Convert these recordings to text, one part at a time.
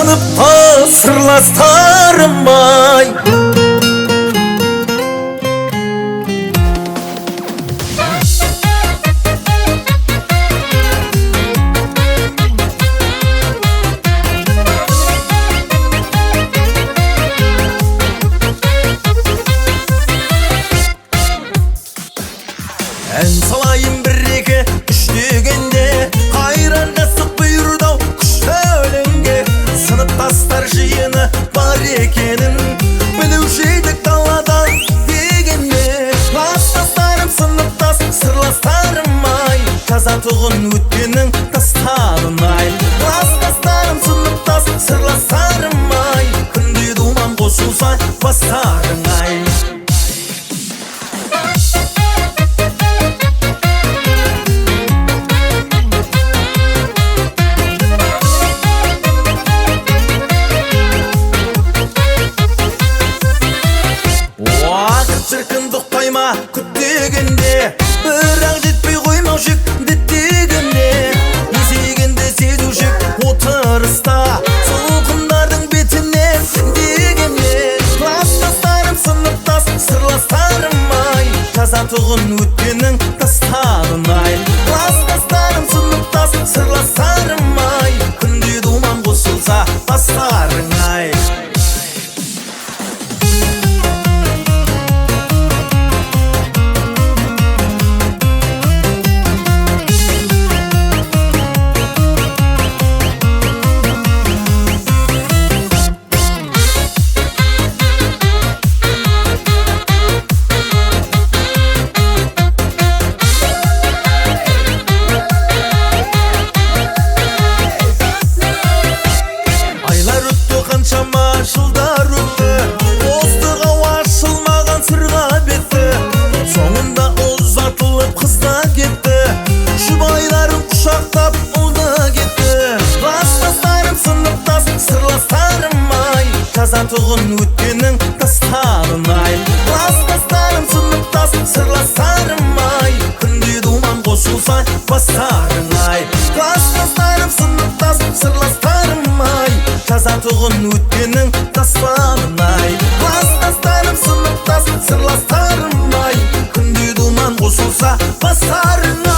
Сыныптас сырластарым ай. Ән салайын бір, екі, үш дегенде, қайран жастық бұйырды-ау күшті өлеңге. Сыныптастар жиыны бар екенін білуші едік даладан дегенде. Кластастарым, сыныптас сырластарым ай, жазатұғын өткеннің дастанын ай. Кластастарым, сыныптас сырластарым ай, күнде думан қосылса бастарың ай. Уақыт шіркін тоқтай ма күттегенде, бірақ жетпей қоймаушы діттегенде. Есейгенде сезуші отырыста толқындардың бетінен дегенде. Кластастарым, сыныптас сырластарым ай, жазатұғын өткеннің дастанын ай. Кластастарым, сыныптас сырластарым ай, күнде думан қосылса бастарың ай. Айлар өтті, қаншама жылдар өтті, достық ау ашылмаған сырға бетті. Соңында ұзатылып қыз да кетті, жұбайларын құшақтап ұл да кетті. Кластастарым, сыныптас сырластарым ай, жазатұғын өткеннің дастанын ай. Кластастарым, сыныптас сырластарым ай, күнде думан қосылса бастарың ай. Кластастарым, сыныптас сырластарым ай, жазатұғын өткеннің дастанын ай. Кластастарым, сыныптас сырластарым ай, күнде думан қосылса бастарың ай.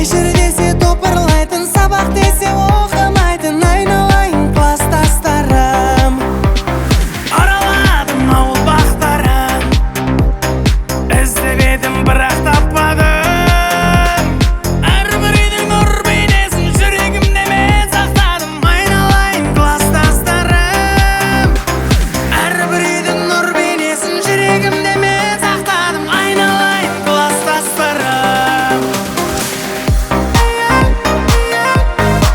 Кешір десе топырлайтын, сабақ десе оқымайтын, айналайын кластастарым. Араладым ауыл бақтарын, іздеп едім, бірақ таппадым. Әрбір үйдің нұр бейнесін жүрегімде мен сақтадым, айналайын кластастарым. Әрбір үйдің нұр бейнесін жүрегімде мен сақтадым, айналайын кластастарым.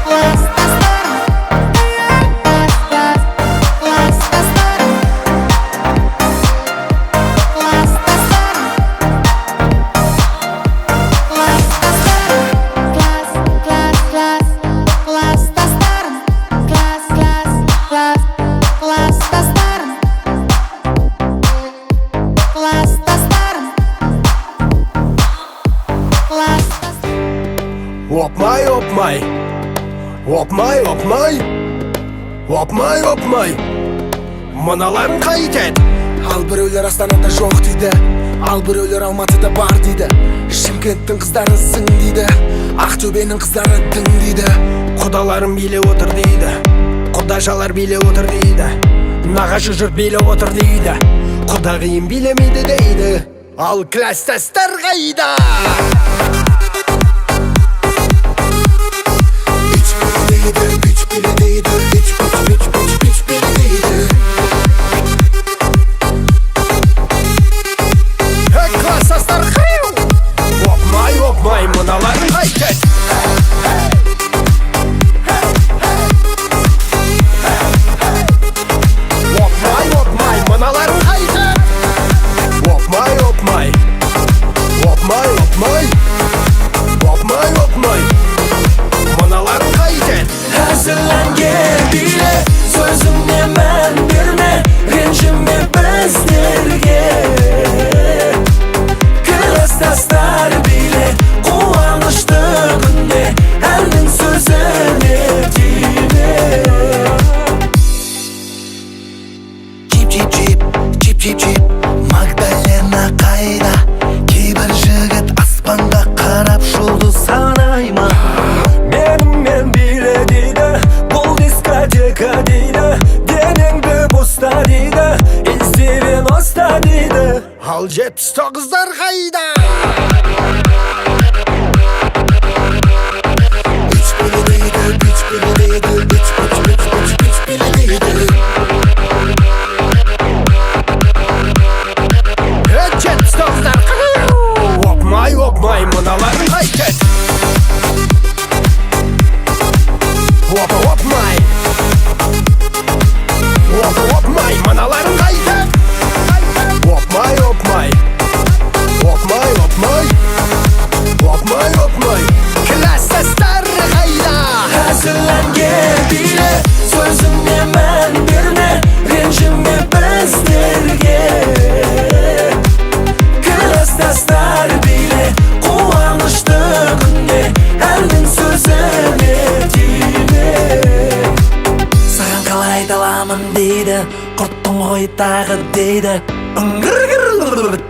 Кластастарым, кластастарым, кластастарым, кластастарым, класс, класс, класс, кластастарым, класс, класс, класс, кластастарым, кластастарым, кластастарым. Опмай, опмай. Опмай, опмай. Опмай, опмай. Мыналарың қайтеді? Ал біреулер Астанада жоқ дейді, ал біреулер Алматыда бар дейді. Шымкенттің қыздары сың дейді, Ақтөбенің қыздары тың дейді. Құдаларым билеп отыр дейді, құдашалар билеп отыр дейді, нағашы жұрт билеп отыр дейді, құдағиым билемейді дейді. Ал класстастар қайда? Үч билейді, үч билейді, үч, үч, үч, үч, үч билейді. Hey, класстастар қиу! Опмай, опмай, мыналарың қайтеді? Опмай, опмай, мыналарың қайтеді? Опмай, опмай. Опмай, опмай. Опмай, опмай. Мыналарың қайтеді? Әзіл әнге биле, сөзіме мән берме, ренжіме біздерге. Кластастар биле, қуанышты күнде, әннің сөзіне тиме. Чип, чип, чип, чип, чип, чип, Магдалена қайда? Кейбір жігіт аспанға қарап жұлдыз санай ма? Менімен биле дейді, бұл дискотека дейді, денеңді боста дейді, из 90 дейді. Ал 79-дар қайда? Үч билейді, үч билейді, үч, үч, үч, үч, үч билейді. Hey, 79-дар қиу! Опмай, опмай, мыналарың қайтеді? Опа, опмай. Опа, опмай, мыналарың қайтеді? Опмай, опмай. Опмай, опмай. Опмай, опмай. Класстастар қайда? Әзіл әнге биле, сөзіме мән берме, ренжіме біздерге. Кластастар биле, қуанышты күнде, әннің сөзіне тиме. Саған қалай айта аламын дейді, құрттың ғой тағы дейді, үңгір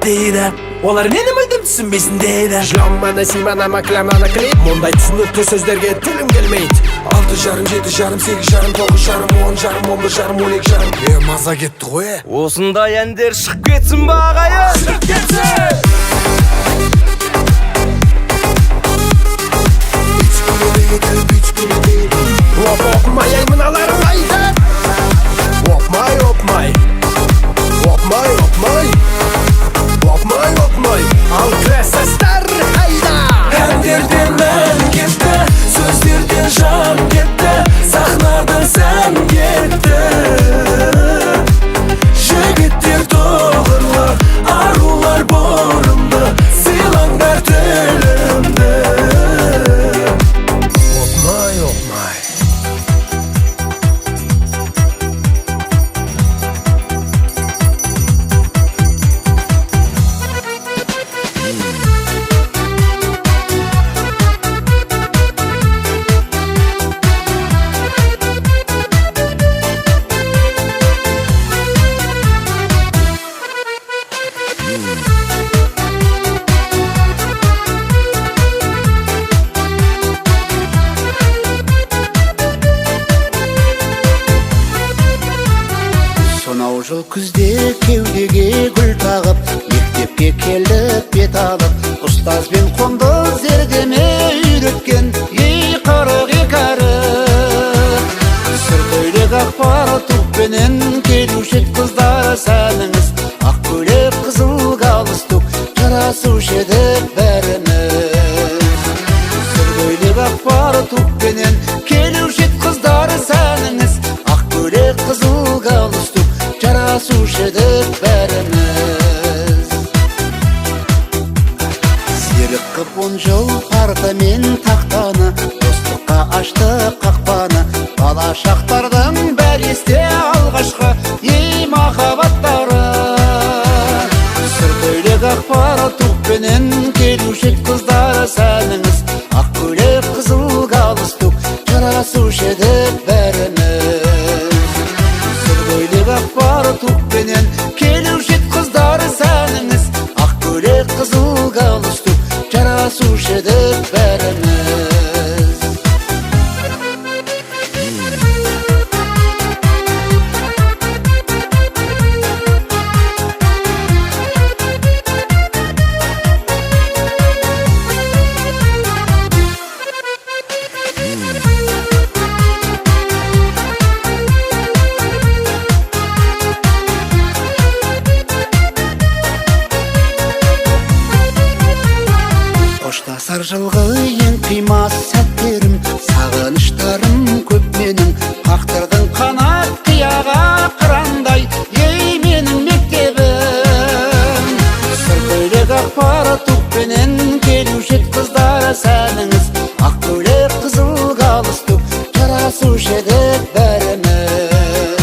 дейді. Олар мені мүлдем түсінбейсің дейді. Жламана, симана, макламана, клип. Мұндай түсінікті сөздерге тілім келмейді. 6:30, 7:30, 8:30, 9:30, 10:30, 11:30, 12:30. Е, маза кетті ғой, е. Осындай әндер шығып кетсін ба, ағайын? Шығып кетсін! Үч билейді, үч билейді. Оп, опмай, ай, мыналарың қайда? Опмай, опмай. Опмай, опмай. Опмай, опмай. Ал класстастар қайда? Әндерден мән кетті, сөздерден жан кетті, сахнадан сән кетті. Жігіттер тұғырлы, арулар бұрымды. Ұстазбен қонды зердеме үйреткен, ей 42 әріп. Сұр көйлек ақ фартукпенен келуші ед қыздар сәніңіз, ақ көйлек қызыл галстук жарасушы едік бәріміз. Сұр көйлек ақ фартукпенен келуші ед қыздар сәніңіз, ақ көйлек қызыл галстук жарасушы едік бәріміз. Серік қып 10 жыл парта мен тақтаны, достыққа ашты қақпаны. Бала шақтардың бәрі есте алғашқы, ей махаббаттары. Сұр көйлек ақ фартукпенен келуші ед қыздар сәніңіз, ақ көйлек қызыл галстук жарасушы едік бәріміз. Сұр көйлек ақ фартукпенен келуші ед қыздар сәніңіз, ақ көйлек қызыл галстук жарасушы едік бәріміз. Қоштасар жылғы ең қимас сәттерім, сағыныштарым көп менің. Қақтырдың қанат қияға қырандай, ей менің мектебім. Сұр көйлек ақ фартукпенен келуші ед қыздар сәніңіз, ақ көйлек қызыл галстук жарасушы едік бәріміз.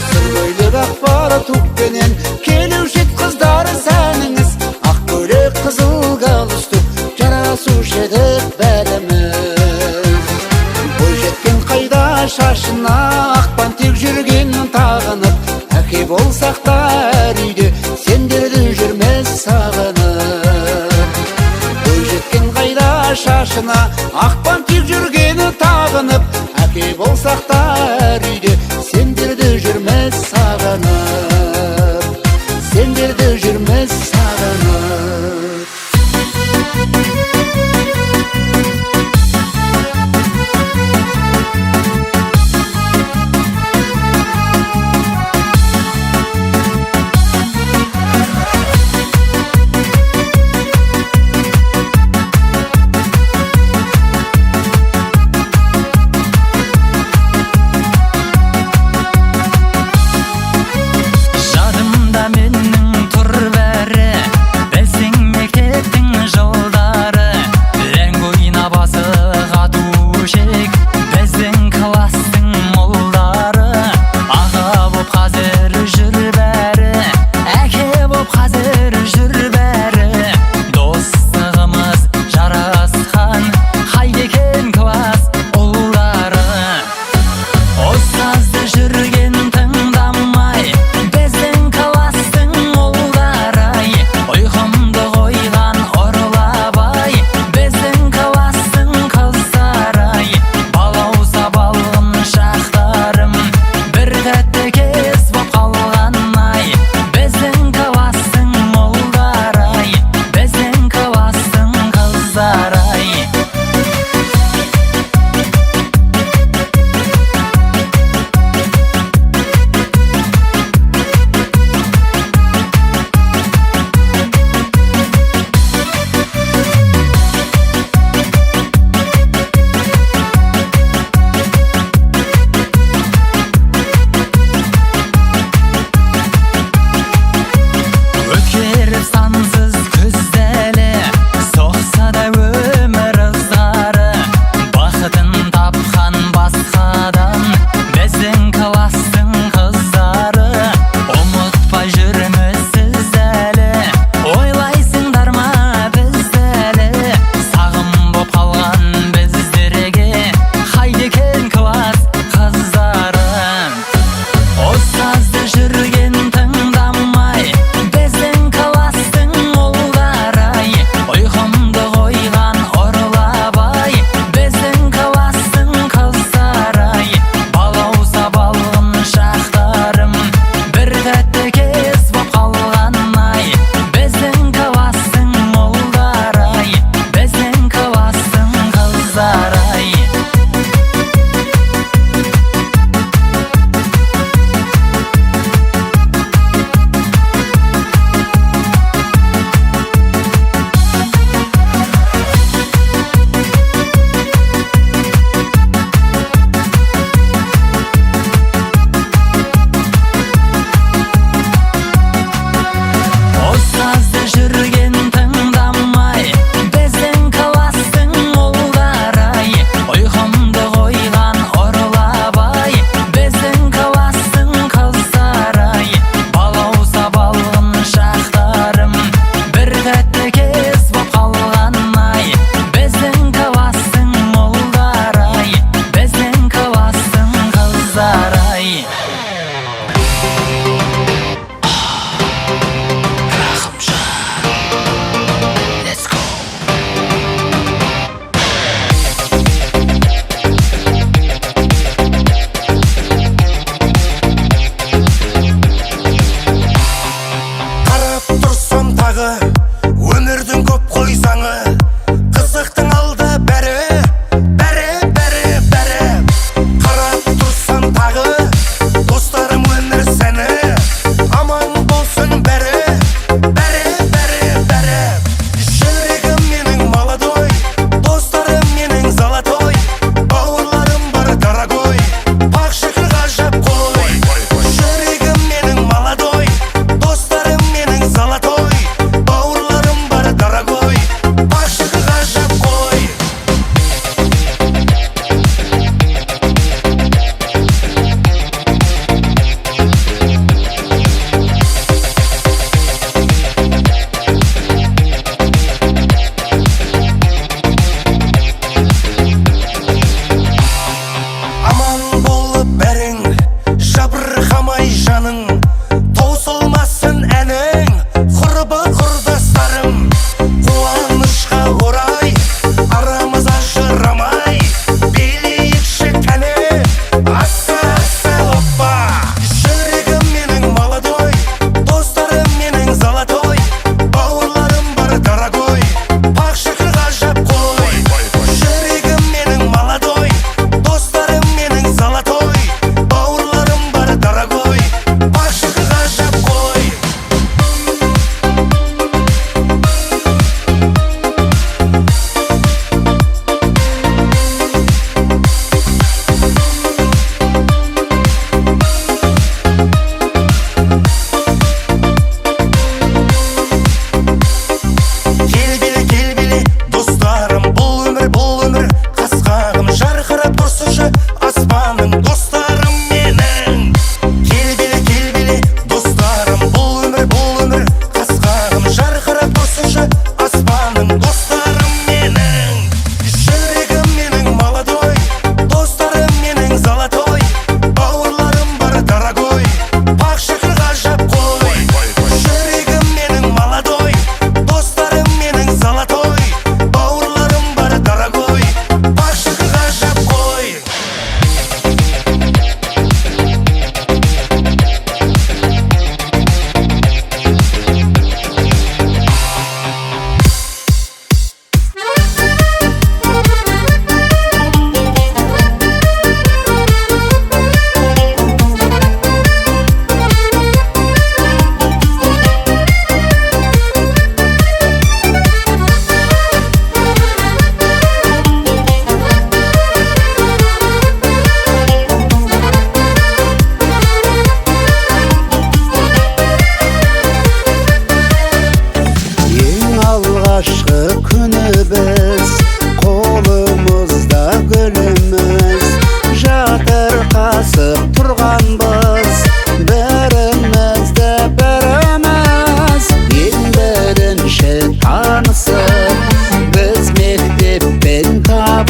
Сұр көйлек ақ фартукпенен келуші ед қыздар сәніңіз, ақ көйлек қызыл галстук жарасушы едік бәріміз. Бойжеткен қайда шашына ақ бантик жүрген тағынып, әке болсақ та әр үйде сендерді жүрміз сағынып. Бойжеткен қайда шашына ақ бантик жүргені тағынып, әке болсақ та әр үйде сендерді жүрміз сағынып, сендерді жүрміз сағынып.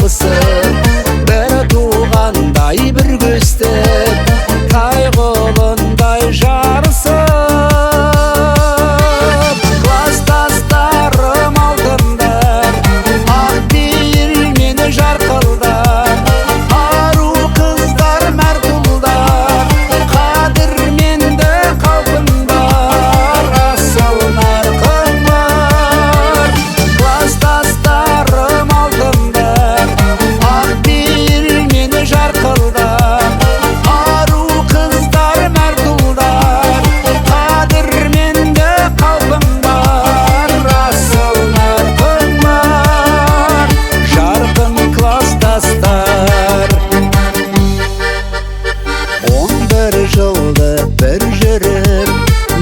табысып, бір туғандай бір көстіп, тай құлындай жарысып. Кластастарым алтындар, ақ пейіл мені жарқылдар, ару қыздар мәрт ұлдар, қадірменді қалпың бар, асыл нарқың бар. Кластастарым алтындар, ақ пейіл мені жарқылдар, ару қыздар мәрт ұлдар, қадірменді қалпың бар, асыл нарқың бар, жарқын кластастар. 11 жылды бір жүріп,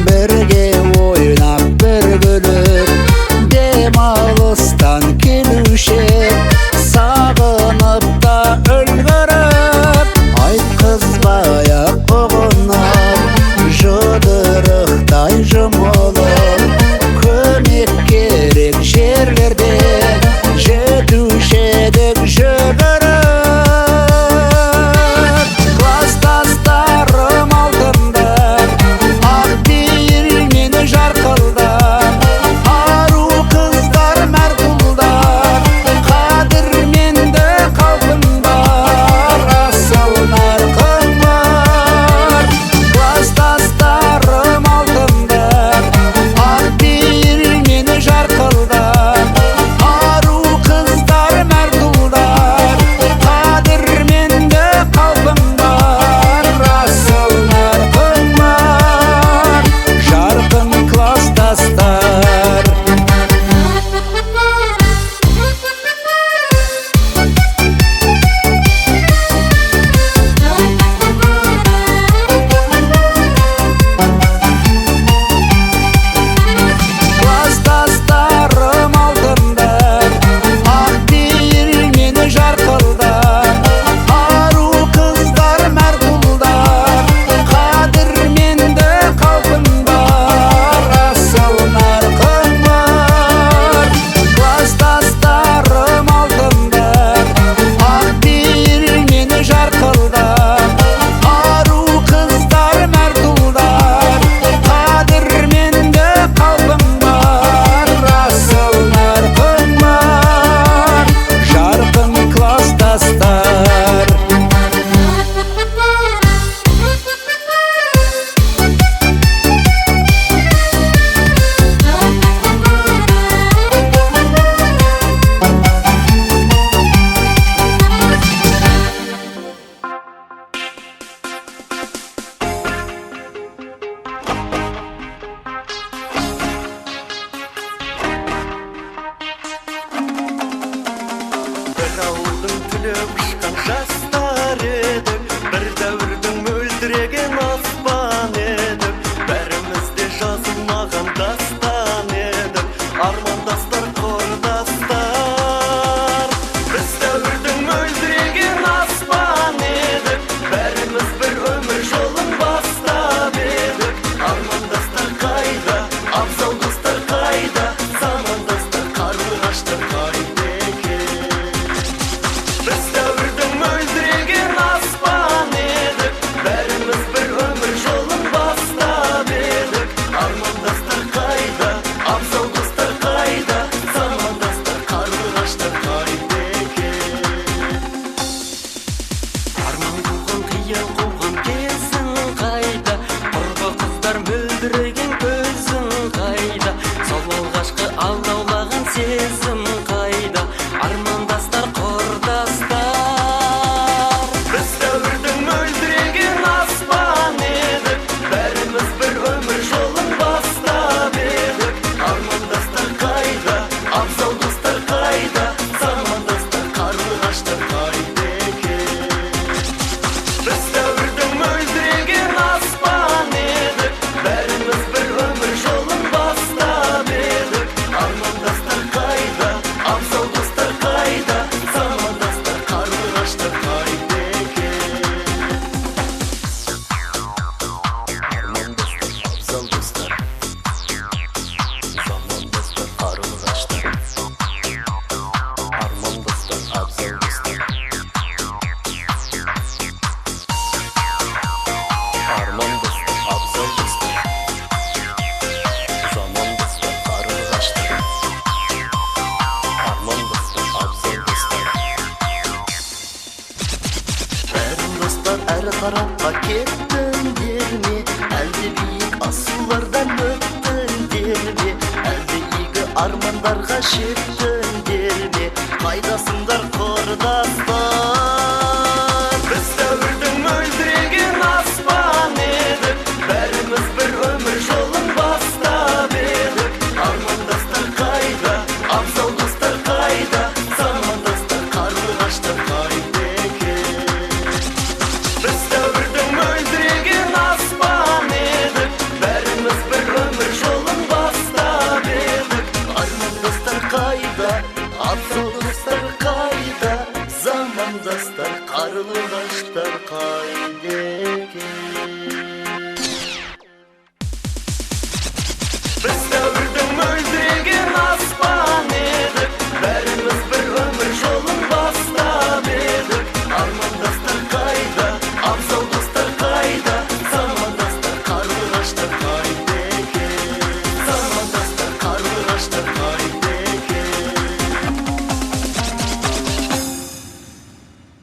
бірге ойнап, бір күліп, демалыстан келуші, сағынып та үлгеріп, айтқызбай-ақ ұғынып, жұдырықтай жұмылып, көмек керек жерлерде жетуші едік жүгіріп. Кластастарым алтындар, ақ пейіл мені жарқылдар, ару қыздар мәрт ұлдар, қадірменді қалпың бар, асыл нарқың бар. Кластастарым алтындар, ақ пейіл мені жарқылдар, ару қыздар мәрт ұлдар, қадірменді қалпың бар, асыл нарқың бар, жарқын кластастар. Кластастарым алтындар, ақ пейіл мені жарқылдар, ару қыздар мәрт ұлдар, қадірменді қалпың бар, асыл нарқың бар. Кластастарым алтындар, ақ пейіл мені жарқылдар, ару қыздар мәрт ұлдар, қадірменді қалпың бар, асыл нарқың бар, жарқын кластастар. Бір ауылдың түлеп ұшқан жастар едік, бір дәуірдің мөлдіреген аспан едік, бәріміз де жазылмаған дастан едік, армандастар құрдастар. Біз дәуірдің мөлдіреген аспан едік, бәріміз бір өмір жолын бастап едік, армандастар қайда, абзал достар қайда, замандастар қарлығаштар қайда екен? Біз дәуірдің мөлдіреген аспан едік, бәріміз бір өмір жолын бастап едік, армандастар қайда, абзал достар қайда, замандастар қарлығаштар қайда екен? Арман қуған, қиял қуған кезің қайда, құрбы қыздар мөлдіреген көзің қайда, сол алғашқы алдаулаған сезім қайда, армандастар құрдастар. Біз дәуірдің мөлдіреген аспан едік, бәріміз бір өмір жолын бастап едік, армандастар қайда, абзал достар қайда, замандастар қарлығаштар қайда екен? Біз дәуірдің мөлдіреген аспан едік, бәріміз бір өмір жолын бастап едік, арман Әрі тарапқа кеттіңдер ме, әлде биік асулардан өттіңдер ме, әлде игі армандарға жеттіңдер ме? Қайдасыңдар, құрдастар? Біз дәуірдің мөлдіреген аспан едік, бәріміз бір өмір жолын бастап едік. Армандастар қайда, абзал достар қайда, замандастар, қарлығаштар қайда екен? Біз дәуірдің мөлдіреген аспан едік, бәріміз бір өмір жолын бастап едік. Армандастар қайда, абзал достар қайда, замандастар, қарлығаштар қайда?